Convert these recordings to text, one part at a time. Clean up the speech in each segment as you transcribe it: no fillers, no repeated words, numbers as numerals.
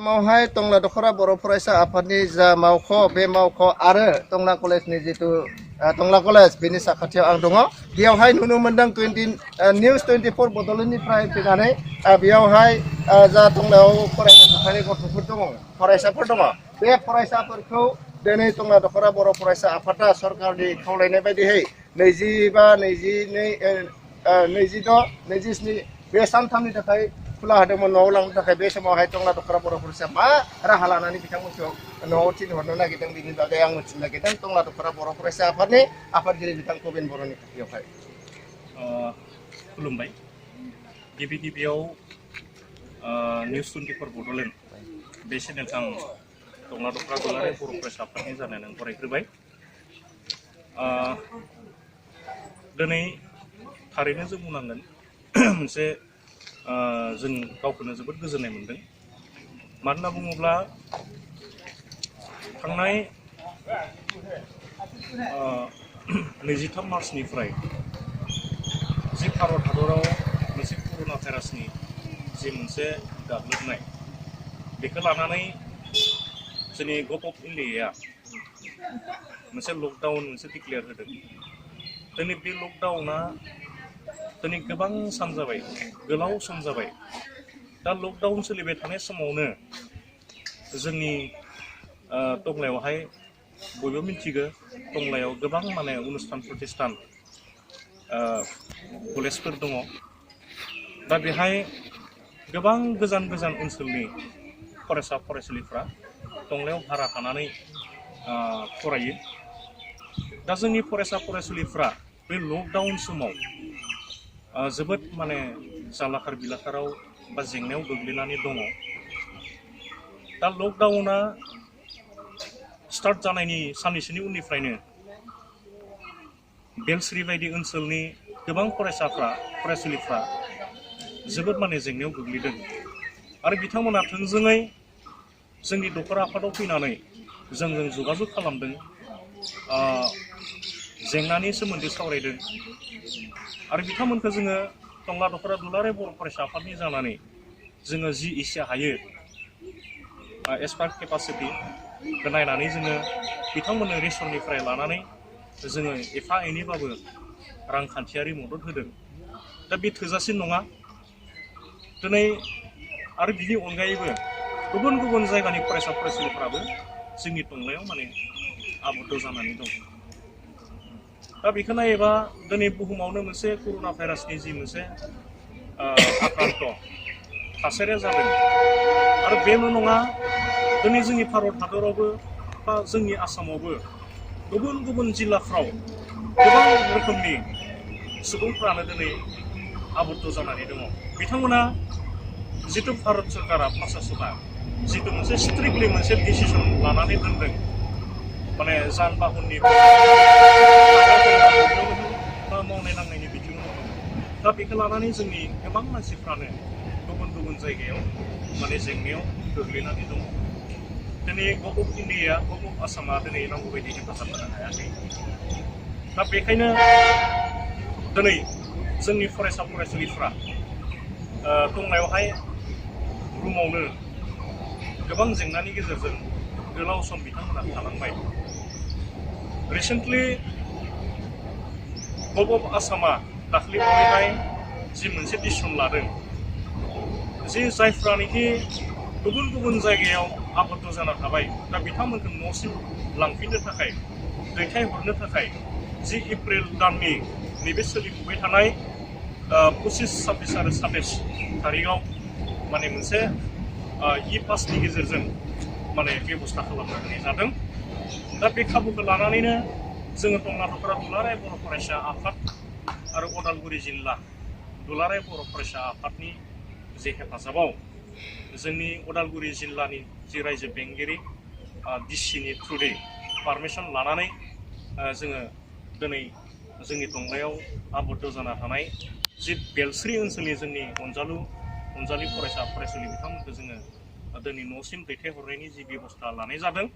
समावहाय टंला दखरा बर' फरायसा आफादनि जा मावख' बे मावख' आरो टंला कलेजनि जिथु टंला कलेज बेनि साखाथियाव आं दङ बेयावहाय नुनो मोनदों निउस 24 बड'लेण्डनिफ्राय फैनानै बेयावहाय जा टंलायाव फरायनो थाखाय गथ'फोर दङ फरायसाफोर दङ बे फरायसाफोरखौ दिनै टंला दखरा बर' फरायसा आफादा सरकारनि खावलायनाय बायदियै 27 बे सानथामनि थाखाय खुला होदोंमोन न'आव लांनो थाखाय बे समावहाय टंला दखरा बर' फरायसा मा राहा लानानै बिथांमोनखौ न'आव थिनहरनो नागिरदों बिनि बागै आं मिथिनो नागिरदों टंला दखरा बर' फरायसा आफादनि आफादगिरि बिथां कबिन बर'नि खाथियावहाय। खुलुमबाय। गिबियाव निउस 24 बड'लेण्ड बे चेनेलखौ आं टंला दखरा दुलाराय बर' फरायसा आफादनि जानानै बरायग्रोबाय। दिनै थारैनो जों बुंनांगोन मोनसे जों गावखौनो जोबोद गोजोननाय मोनदों। मानो होनना बुङोब्ला थांनाय 23 मार्चनिफ्राय जि भारत हादराव मोनसे कर'ना भाइरासनि जि मोनसे गाग्लोबनाय बेखौ लानानै जोंनि गभर्नमेन्ट अफ इन्डियाया मोनसे लकडाउन मोनसे डिक्लेयार होदों। दिनै बे लकडाउना दिनै गोबां सान जाबाय, गोलाव सम जाबाय। दा लकडाउन सोलिबाय थानाय समावनो जोंनि टंलायावहाय बयबो मिथिगौ टंलायाव गोबां माने अनुस्थान प्रतिष्ठान कलेजफोर दङ। दा बेहाय गोबां गोजान गोजान ओनसोलनि फरायसा फरायसुलिफ्रा टंलायाव भारा थानानै फरायो। दा जोंनि फरायसा फरायसुलिफ्रा बे लकडाउन समाव जोबोद माने जालाखार बिलाखाराव बा जेंनायाव गोग्लैनानै दङ। दा लकडाउना स्टार्ट जानायनि साननैसोनि उननिफ्रायनो बेलस्रि बायदि ओनसोलनि गोबां फरायसुलिफ्रा जोबोद माने जेंनायाव गोग्लैदों आरो बिथांमोना थोंजोङै जोंनि दखरा आफादाव फैनानै जोंजों जगाजग खालामदों, जेंनानि सोमोन्दै सावरायदों आरो बिथांमोनखौ जोङो टंला दखरा दुलाराय बर' फरायसा आफादनि जानानै जोङो जि एसे हायो एस पार केपासिटिखौ नायनानै जोङो बिथांमोननो रेसननिफ्राय लानानै जोङो एफा एनैबाबो रांखान्थियारि मदद होदों। दा बे थोजासे नङा। दिनै आरो बिनि अनगायैबो गुबुन गुबुन जायगानि फरायसा फरायसुलिफ्राबो जोंनि टंलायाव माने आबद्ध जानानै दं। दा बेखौ नायोबा दिनै बुहुमावनो मोनसे कर'ना भाइरासनि जि मोनसे आक्रान्त थासारिया जादों आरो बेल' नङा, दिनै जोंनि भारत हादरावबो बा जोंनि आसामावबो गुबुन गुबुन जिल्लाफ्राव गोबां रोखोमनि सुबुंफ्रानो दिनै आबद्ध जानानै दङ। बिथांमोना जिथु भारत सरकारा प्रसासना जिथु मोनसे स्ट्रिक्टलि मोनसे डिसिसन लानानै दोनदों, माने जान बाहननि मावनाय दांनायनि बिथिङाव दा बेखौ लानानै जोंनि गोबां मानसिफ्रानो गुबुन गुबुन जायगायाव माने जेंनायाव गोग्लैनानै दङ। दिनै government of India, government of आसामा दिनै नांगौ बायदि हेफाजाब होनो हायाखै। दा बेखायनो दिनै जोंनि फरायसा फरायसुलिफ्रा टंलायावहाय रुमावनो गोबां जेंनानि गेजेरजों गोलाव सम बिथांमोना थानांबाय। रिसेन्टलि गभर्नमेन्ट अफ आसामा दाख्लैहाय जि मोनसे डिसिसन लादों, जि जायफ्रानोखि गुबुन गुबुन जायगायाव आबद्ध जाना थाबाय, दा बिथांमोनखौ न'सिम लांफिननो थाखाय, दैथायहरनो थाखाय जि एप्रिल दाननि नैबे सोलिफुबाय थानाय 25, 26 आरो 27 थारिखआव माने मोनसे इ-पासनि गेजेरजों माने बेब'स्था खालामना होनाय जादों। दा बे खाबुखौ लानानैनो जोङो टंला दखरा दुलाराय बर' फरायसा आफाद आरो उदालगुरि जिल्ला दुलाराय बर' फरायसा आफादनि जे हेफाजाबाव जोंनि उदालगुरि जिल्लानि जि रायजो बेंगिरि डिसिनि थ्रुयै पारमिसन लानानै जोङो दिनै जोंनि टंलायाव आबद्ध जाना थानाय जि बेलस्रि ओनसोलनि जोंनि अनजालि फरायसा फरायसुलि बिथांमोनखौ जोङो दिनै न'सिम दैथायहरनायनि जि बेब'स्था लानाय जादों।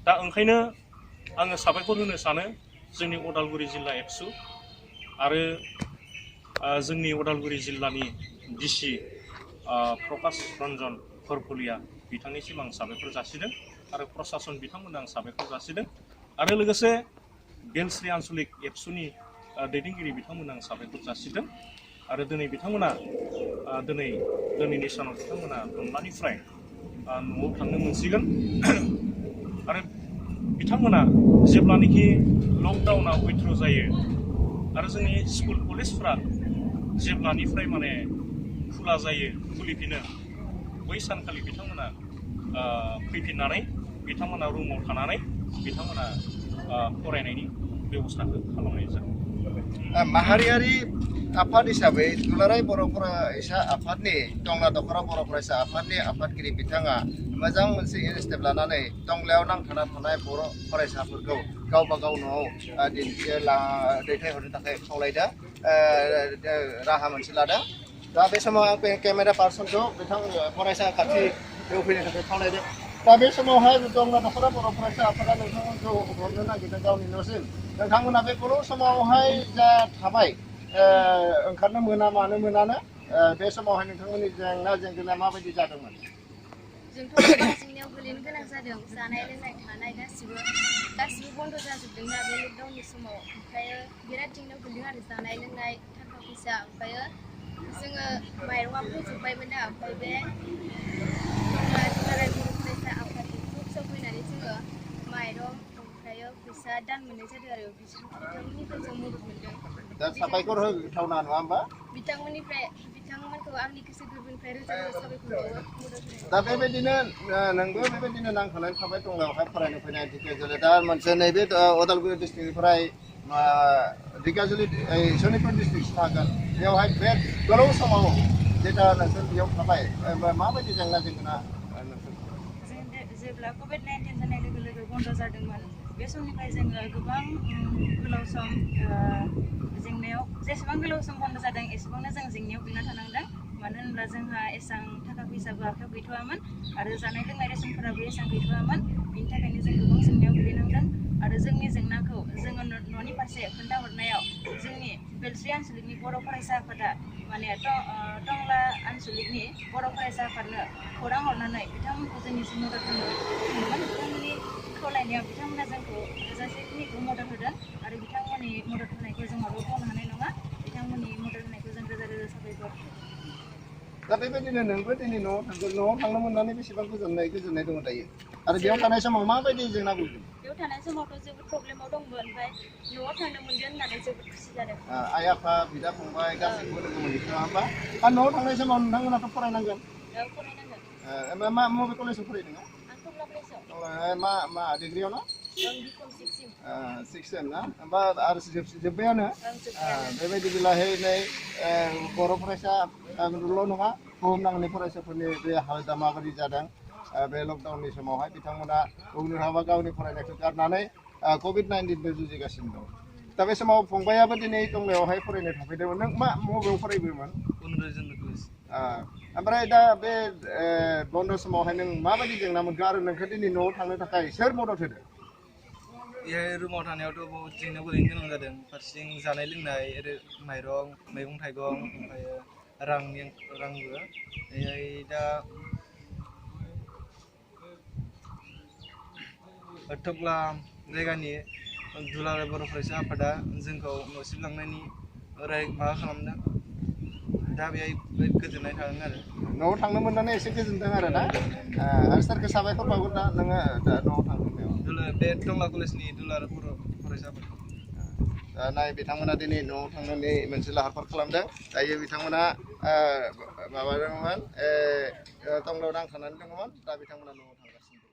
दा ओंखायनो आङो साबायखर होनो सानो जोंनि उदालगुरि जिल्ला एबसु आरो जोंनि उदालगुरि जिल्लानि डिसि प्रकाश रन्जन खरफुलिया बिथांनिसिम आं साबायखर जासिदों आरो प्रसासन बिथांमोननो आं साबायखर जासिदों आरो लोगोसे बेलस्रि आन्सलिक एबसुनि दैदेनगिरि बिथांमोननो आं साबायखर जासिदों आरो दिनै बिथांमोना दिनैनि सानाव बिथांमोना टंलानिफ्राय न'आव थांनो मोनसिगोन आरो बिथांमोना जेब्लानोखि लकडाउना उइथ्र' जायो आरो जोंनि स्कुल कलेजफ्रा जेब्लानिफ्राय माने खुला जायो खुलिफिनो बै सानखालि बिथांमोना फैफिननानै बिथांमोना रुमाव थानानै बिथांमोना फरायनायनि बेब'स्थाखौ खालामनाय जादों माहारियारि आफाद हिसाबै दुलाराय बर' फरायसा आफादनि टंला दख'रा बर' फरायसा आफादनि आफादगिरि बिथाङा मोजां मोनसे इनिसियेटिभ लानानै टंलायाव नांथाना थानाय बर' फरायसाफोरखौ गावबा गाव न'आव दैथायहरनो थाखाय खावलायदों राहा मोनसे लादों दा बे समाव आं केमेरा पार्सनखौ बिथां फरायसा खाथियाव फैनो थाखाय खावलायदों दा बे समावहाय टंला दख'रा बर' फरायसा आफादा नोंथांमोनखौ हरनो नागिरदों गावनि न'सिम नोंथांमोना बे गोलाव समावहाय जा थाबाय ओंखारनो मोना मानो मोनानो बे समावहाय नोंथांमोननि जेंनाया माबायदि जादोंमोन जोंथ' गोबां जेंनायाव गोलैनो गोनां जादों जानाय लोंनाय थानाय गासिबो बन्द' जाजोबदोंना बे लकडाउननि समाव ओमफ्रायो बिराद जेंनायाव गोलैदों आरो जानाय लोंनाय थाखा फैसा ओमफ्रायो जोङो माइरंआ फैजोबबायमोन ना ओमफ्राय बे दुलाराय बर' फरायसा आफादनि ग्रुपसआव फैनानै जोङो माइरं ओमफ्रायो फैसा दान मोननाय जादों आरो बिथांमोननिफ्राय जों मदद मोनदों दा साबायखर होथावना नङा होमबा बिथांमोनखौ आंनि गोसो गोरबोनिफ्राय रोजा रोजा साबायखर बावो मदद होनाय दा बेबायदिनो नोंबो बेबायदिनो नांथानानै थाबाय टंलायावहाय फरायनो फैनाय ढेकियाजुलि दा मोनसे नैबे उदालगुरि डिस्ट्रिक्टनिफ्राय ढेकियाजुलि सनितपुर डिस्ट्रिक्टसिम थागोन बेवहाय बे गोलाव समाव जेब्ला नोंसोर बेयाव थाबाय माबायदि जेंना जेब्ला कभिड-19 जानाय लोगो लोगो बन्द' जादोंमोन बे समनिफ्राय जोङो गोबां गोलाव सम जेंनायाव जेसेबां गोलाव सम बन्द' जादों एसेबांनो जों जेंनायाव गोलैना थानांदों मानो होनब्ला जोंहा एसेबां थाखा फैसाबो आखायाव गैथ'वामोन आरो जानाय लोंनाय रेसनफोराबो एसेबां गैथ'वामोन बिनि थाखायनो जों गोबां जेंनायाव गोलैनांदों आरो जोंनि जेंनाखौ जोङो न'नि फारसे खोन्थाहरनायाव जोंनि बेलस्रि आन्सलिकनि बर' फरायसा आफादा माने टंला आन्सलिकनि बर' फरायसा आफादनो खौरां हरनानै बिथांमोनखौ जोंनिसिम मदद होदोंमोन बिथांमोननि खावलायनायाव बिथांमोना जोंखौ थोजासेखिनिखौ मदद होदों आरो बिथांमोननि मदद होनायखौ जों माब्लाबा बावनो हानाय नङा बिथांमोननि मदद होनायखौ जों रोजा रोजा साबायखर दा बेबायदिनो नोंबो दिनै न'आव थांनो मोननानै बेसेबां गोजोननाय दङ दायो आरो बेयाव थानाय समाव माबायदि जेंना भुगिदों बेयाव थानाय समावथ' जोबोद प्रब्लेमाव दंमोन ओमफ्राय न'आव थांनो मोनगोन होननानै जोबोद खुसि जादों आइ आफा बिदा फंबाय गासैखौबो लोगो मोनहैदों नङा होमबा आरो न'आव थांनाय समाव नोंथांमोनाथ' फरायनांगोन फरायनांगोन मबे कलेजाव फरायदों आं टंला कलेजाव मा डिग्रियाव ना बिकम 6 6 सेम ना होमबा आरो जोब्बायानो बेबायदिब्लाहाय नै बर' फरायसाल' नङा बुहुमनाङै फरायसाफोरनि बे हालोदा माबायदि जादों बे लकडाउननि समावहाय बिथांमोना बुंनो थाङोबा गावनि फरायनायखौ गारनानै कभिड-19 जुजिगासिनो दं दा बे समाव फंबायाबो दिनै टंलायावहाय फरायनो थाफैदोंमोन नों मबेयाव फरायबोयोमोन ओमफ्राय दा बे बन्द' समावहाय नों माबायदि जेंना मोनखो आरो नोंखौ दिनै न'आव थांनो थाखाय सोर मदद होदों बेहाय रुमाव थानायावथ' बहुत जेंनायाव गोलैनो गोनां जादों फारसेथिं जानाय लोंनाय माइरं मैगं थाइगं ओमफ्राय रांबो बेहाय दा टंला जायगानि दुलाराय बर' फरायसा आफादा जोंखौ न'सिम लांनायनि माबा खालामदों दा बेहाय गोजोननाय थादों आरो न'आव थांनो मोननानै एसे गोजोनदों आरो ना आरो सोरखौ साबायखर बावगोन दा नोङो दा न'आव थांनायाव बे टंला कलेजनि दुलाराय बर' फरायसा आफाद नाय बिथांमोना दिनै न'आव थांनानै मोनसे लाहार फाहार खालामदों दायो बिथांमोना माबादोंमोन टंलायाव नांथानानै दङमोन दा बिथांमोना न'आव थांगासिनो दं